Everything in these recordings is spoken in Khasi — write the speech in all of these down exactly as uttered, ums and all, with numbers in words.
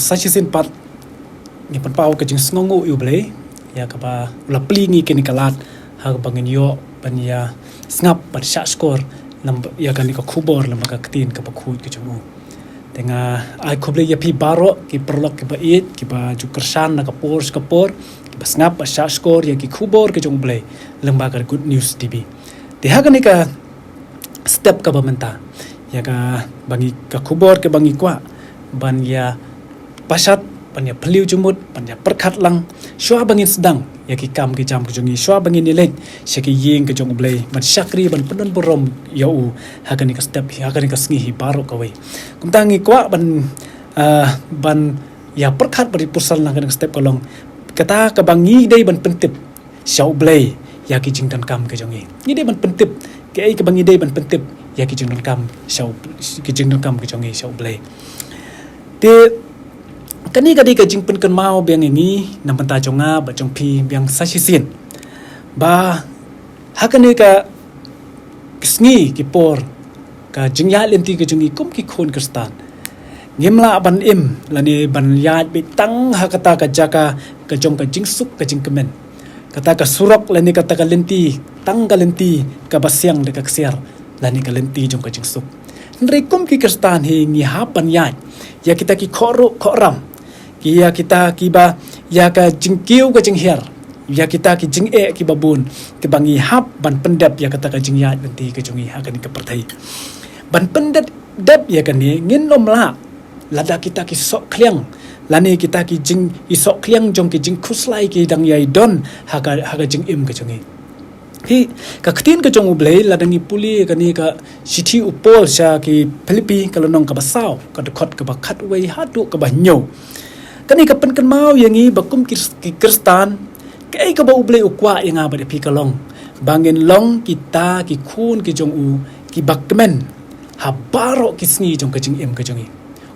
Sa shisien pat ngi pynpaw ka jingsngewnguh ïa U Blei ïa kaba u la plie ngi kane ka lad ha kaba ngin ïoh ban ïa sngap ban shah shkor ïa kane ka khubor lem bad ka ktien kaba khuid ka jong u. Te nga ai khublei ïa phi baroh ki paralok kiba ïeit kiba ju kyrshan na ka por sha ka por kiba sngap ban shah shkor ïa ki khubor ka jong U Blei lem bad ka Good News T V. Te ha kane ka step kaba mynta ïa kaba ngi, ka khubor kaba ngi kwah ban ïa pashat, ban ïa phylliew jingmut, ban ïa pyrkhat lang shuwa ba ngin sdang ïa ki kam ki jam ka jong ngi, shuwa ba ngin ïa leit sha ki ïing ka jong U Blei ban shakri ban pyndonburom ïa u ha kane ka step, ha kane ka sngi hi baroh kawei. Kumta ngi kwah ban, ah, ban ïa pyrkhat bad ïa pyrshang lang ha kane ka step ka long kata kaba ngi dei ban pyntip sha U Blei ïa ki jingdonkam ka jong ngi. Ngi dei ban pyntip kaei kaba ngi dei ban pyntip ïa ki jingdonkam sha U, ki jingdonkam ka jong ngi sha U Blei. Te kane ka dei ka jingpynkynmaw biang ïa ngi na bynta jong nga bad jong phi biang sa shisien ba ha kane ka sngi ki por ka jingïaid lynti ka jong ngi kum ki khun Khristan, ngim lah ban im lane ban ïaid beit tang ha kata ka jaka ka jong ka jingsuk ka jingkmen, kata ka surok lane kata ka lynti, tang ka lynti kaba siang da ka ksiar lane ka lynti jong ka jingsuk. Hynrei kum ki Khristan hi ngi hap ban ïaid ïa kita ki khohruh khohram, ki ïa kita kiba, ïa ka jingkiew ka jinghiar, ïa kita ki jingeh kiba bun kiba ngi hap ban pyndep ïa kata ka jingïaid lynti ka jong ngi ha kane ka pyrthei. Ban pyndep, dep ïa kane ngin ym lah lada kita ki sohkhliang lane kita ki jing, ki sohkhliang jong ki jingkhuslai ki dang ïai don ha ka, ha ka jingim ka jong ngi. Hi, ka ktien ka jong U Blei lada ngi pule kane ka shithi u Paul sha ki Philippi ka lynnong kaba saw, ka dkhot kaba khatwei haduh kaba hynñiew. Kane ka pynkynmaw ïa ngi ba kum ki, ki Khristan, kaei kaba U Blei u kwah ïa nga bad ïa phi ka long ba ngin long kita ki khun ki jong u kiba kmen ha baroh ki sngi jong ka jingim ka jong ngi.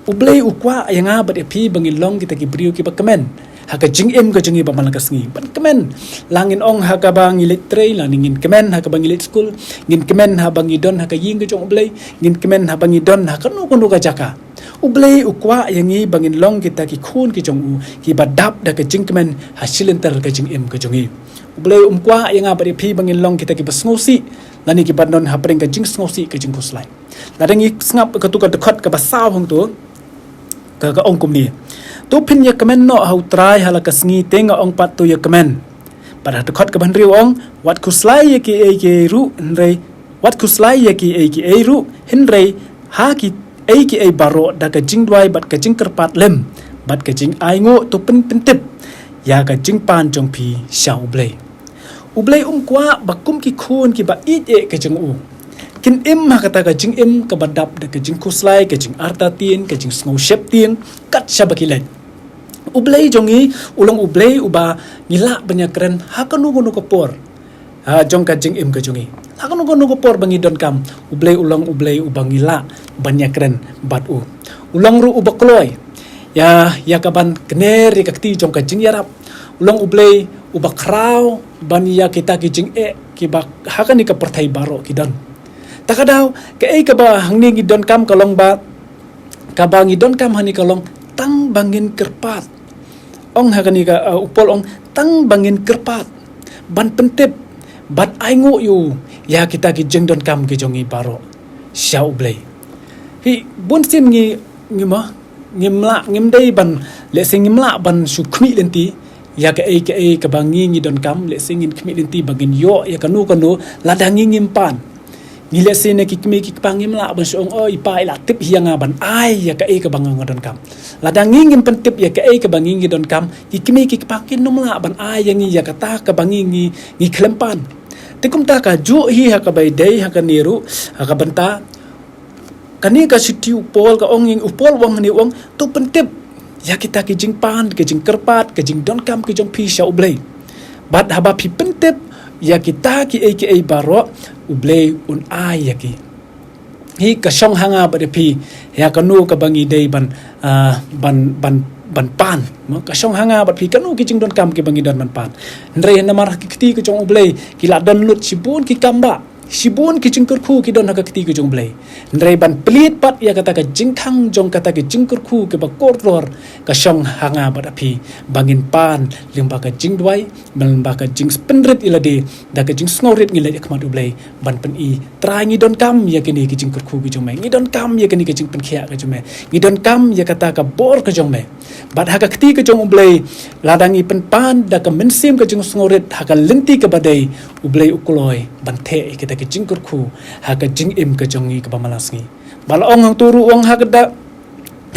U Blei u kwah ïa nga bad ïa phi ba ngin long kita ki briew kiba kmen ha ka jingim ka jong ngi ba man la ka sngi. Ban kmen, la ngin ong ha kaba ngi leit trei, la ngin kmen ha kaba ngi leit skul, ngin kmen haba ngi don ha ka ïing ka jong U Blei, ngin kmen haba ngi don ha kano kano ka jaka. U Blei u kwah ïa ngi ba ngin long kita ki khun ki jong u kiba dap da ka jingkmen ha shilynter ka jingim ka jong ngi. U Blei um kwah ïa nga bad ïa phi ba ngin long kita kiba sngewsih lane kiba don hapdeng ka jingsngewsih ka jingkhuslai. Lada ngi sngap katu ka dkhot kaba saw hangtu, ka, ka ong kumne: To phin ïa kmen noh ha U Trai ha la ka sngi, te nga ong pat, to ïa kmen. Bad ha dkhot kaba hynriew ong: Wat khuslai ïa kiei kiei ruh, hynrei, wat khuslai ïa kiei kiei ruh, hynrei ha kiei kiei baroh da ka jingduwai bad ka jingkyrpad lem bad ka jingainguh to pynpyntip ïa ka jingpan jong phi sha U Blei. U Blei um kwah ba kum ki khun kiba ïeit eh ka jong u kin im ha kata ka jingim kaba dap da ka jingkhuslai, ka jingartatien, ka jingsngewsheptieng kat shaba ki leit. U Blei jong ngi u long U Blei uba ngi lah ban ïakren ha kano kano ka por, ha, jong ka jingim ka jong ngi. Ha kano kano ka por ba ngi donkam, U Blei u long U Blei uba ngi lah ban ïakren bad u. U long ruh uba kloi ïa, ïa kaban kner ïa ka kti jong ka jingïarap. U long U Blei uba khraw ban ïa kita ki jingeh kiba ha kane ka pyrthei baroh ki don. Ta ka daw, kaei kaba hangne ngi donkam ka long ba, kaba ngi donkam hangne ka long tang ba ngin kyrpad. Ong ha kane ka, uh, u Paul ong tang ba ngin kyrpad ban pyntip bad ainguh ïa u ïa kita ki jingdonkam ki jong ngi baroh sha U Blei. Hi, bunsien ngi, ngi ma, ngim lah, ngim dei ban, lehse ngim lah ban shu khmih lynti ïa kaei kaei kaba ngi ngi donkam, lehse ngin khmih lynti ba ngin ïoh ïa kano kano lada ngi ngim pan. Ngi lehse na ki kmie ki kpa ngim lah ban shu ong, "Oh, i pa i la tip hi ïa nga ban ai ïa kaei kaba nga nga donkam." Lada ngi ngim pyntip ïa kaei kaba ngi ngi donkam, ki kmie ki kpa kin ym lah ban ai ïa ngi ïa kata kaba ngi ngi, ngi khlem pan. Te kumta kajuh hi ha kaba ïadei ha kane ruh, ha ka bynta kane ka shithi u Paul ka ong, ïa u Paul u ong hangne u ong, to pyntip ïa kita ki jingpan, ki jingkyrpad, ki jingdonkam ki jong phi sha U Blei. Bad haba phi pyntip ïa kita kiei kiei baroh, U Blei un ai ïa ki. Hi, ka shong ha nga bad ïa phi ïa kano kaba ngi dei ban, ah, ban, ban, ban pan. Mo, ka shong ha nga bad phi kano ki jingdonkam kiba ngi don ban pan. Hynrei namar ha ki kti ki jong U Blei ki la don lut shibun ki kam ba Shibun ki jingkyrkhu ki don ha ka kti ka jong U Blei. Hynrei ban plie pat ïa kata ka jingkhang jong kata ka jingkyrkhu kaba kordor ka shong ha nga bad ha phi ba ngin pan lyngba ka jingduwai, lyngba ka jingpynrit ïa lade da ka jingsngewrit ngi leit ha khmat U Blei ban pyni, Trai ngi donkam ïa kine ki jingkyrkhu ki jong me, ngi donkam ïa kine ki jingpynkhiah ki jong me, ngi donkam ïa kata ka bor ka jong me. Bad ha ka kti ka jong U Blei, lada ngi pynpan da ka mynsiem ka jingsngewrit ha ka lynti kaba dei, U Blei u kloi ban theh ïa kita ki jingkyrkhu ha ka jingim ka jong ngi kaba man la sngi. Ba la ong hangto ruh u ong ha ka da,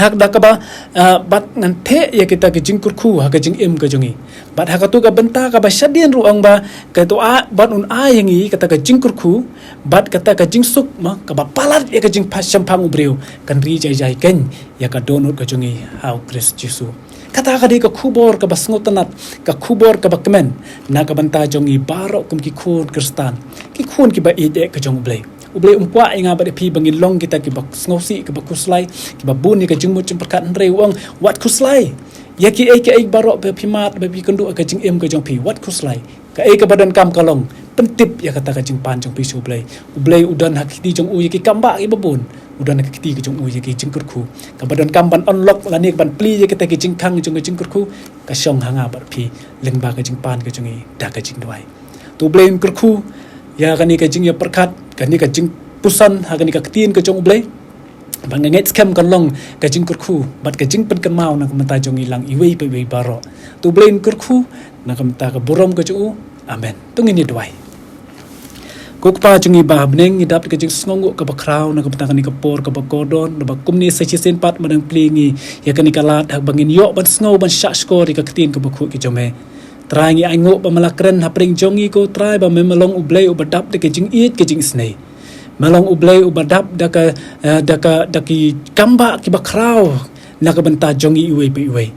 ha ka da kaba, ah, bad ngan theh ïa kita ki jingkyrkhu ha ka jingim ka jong ngi. Bad ha kato ka bynta kaba shadien ruh u ong ba kato a, bad un ai ïa ngi kata ka jingkyrkhu bad kata ka jingsuk ma kaba palat ïa ka jingpashemphang u briew, kan ri jai jai kein ïa ka dohnud ka jong ngi ha U Khrist Jisu. Kata ka dei ka khubor kaba sngewtynnat, ka khubor kaba kmen na ka bynta jong ngi baroh kum ki khun Khristan, ki khun kiba ïeit ka jong U Blei. U Blei um kwah ïa nga bad ïa phi ba ngin long kita kiba sngewsih, kiba khuslai, kiba bun ïa ka jingmut jingpyrkhat, hynrei u ong wat khuslai ïa kiei kiei baroh ba phi mad, ba phi kynduh ha ka jingim ka jong phi, wat khuslai. Kaei kaba donkam ka long pyntip ïa kata ka jingpan jong phi sha U Blei. U Blei u don ha ka kti jong u ïa ki kambah kiba bun, u don ha ka kti ka jong u ïa ki jingkyrkhu. Kaba donkam ban unlock lane ban plie ïa kita ki jingkhang jong ka jingkyrkhu ka shong ha nga bad phi lyngba ka jingpan ka jong ngi da ka jingduwai. To U Blei un kyrkhu ïa kane ka jingïapyrkhat, kane ka jingpuson ha kane ka ktien ka jong U Blei. Ba nga ngeit skhem kan long ka jingkyrkhu bad ka jingpynkynmaw na ka bynta jong ngi lang iwei pa iwei baroh. To U Blei un kyrkhu na ka bynta ka burom ka jong u. Amen. To ngin ïa duwai. Ko Kpa jong ngi ba ha bneng, ngi dap da ka jingsngewnguh kaba khraw na ka bynta kane ka por kaba kordor, naba kumne sa shisien pat ma dang plie ngi ïa kane ka lad ha ba ngin ïoh ban sngew ban shah shkor ïa ka ktien kaba khuid ka jong me. Trai ngi ainguh ba me la kren hapdeng jong ngi ko Trai ba me me long U Blei uba dap da ka jingïeit ka jingisynei. Me long U Blei uba dap da ka, eh, da ka, da ki kambah kiba khraw na ka bynta jong ngi iwei pa iwei.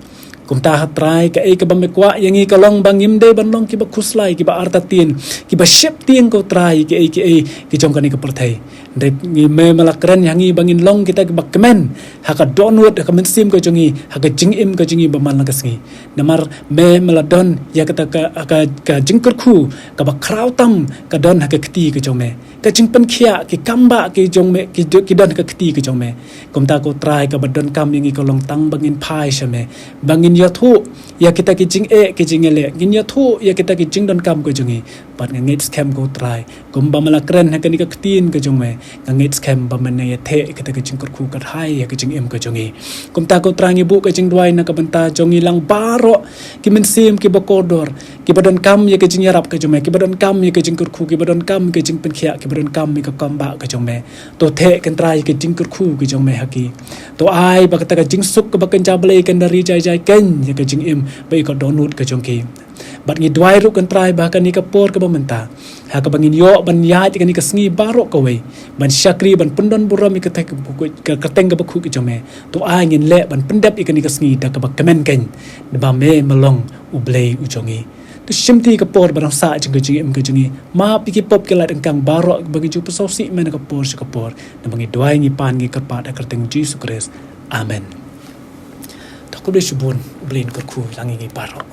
Kumta ha Trai kaei kaba me kwah ïa ngi ka long ba ngim dei ban long kiba khuslai, kiba artatien, kiba sheptieng ko Trai kiei kiei ki jong kane ka pyrthei. Hynrei ngi me me la kren ïa ngi ba ngin long kita kiba kmen ha ka dohnud, ha ka mynsiem ka jong ngi, ha ka jingim ka jong ngi ba man la ka sngi. Namar me me la don ïa kata ka, ka, ka jingkyrkhu kaba khraw tam ka don ha ka kti ka jong me. Ka jingpynkhiah ki kambah ki jong me ki, ki don ha ka kti ka jong me. Kumta ko Trai kaba donkam ïa ngi ka long tang ba ngin phai sha me, ba ngin ïathuh ïa kita ki jingeh ki jingïaleh, ngin ïathuh ïa kita ki jingdonkam ka jong ngi. Bad nga ngeit skhem ko Trai, kumba me la kren ha kane ka ktien ka jong me, nga ngeit skhem ba men nang ïatheh ïa kita ki jingkyrkhu ka thai ïa ka jingim ka jong ngi. Kumta ko Trai ngi buh ka jingduwai na ka bynta jong ngi lang baroh ki mynsiem kiba kordor, kiba donkam ïa ka jingïarap ka jong me, kiba donkam ïa ka jingkyrkhu, kiba donkam ïa ka jingpynkhiah, kiba donkam ïa ka kambah ka jong me. To theh ko Trai ïa ka jingkyrkhu ka jong me ha ki. To ai ba kata ka jingsuk kaba kynja Blei kan da ri jai jai kein ïa ka jingim bad ïa ka dohnud ka jong ki. Bad ngi duwai ruh ko Trai ba ha kane ka por kaba mynta, ha kaba ngin ïoh ban ïaid ïa kane ka sngi baroh kawei ban shakri, ban pyndon burom ïa ka kyrteng kaba khuid ka jong me. To ai ngin leh ban pyndep ïa kane ka sngi da kaba kmen kein, da ba me me long U Blei u jong ngi. To shimti ka por ba dang sah jong ka jingim ka jong ngi. Map ïa ki pop ki lad dyngkang baroh ba ngi ju pynsngewsih me na ka por sha ka por. Namar ngi duwai ngi pan ngi kyrpad ha ka kyrteng Jisu Khrist. Amen. To khublei shibun, U Blei un kyrkhu lang ïa ngi baroh.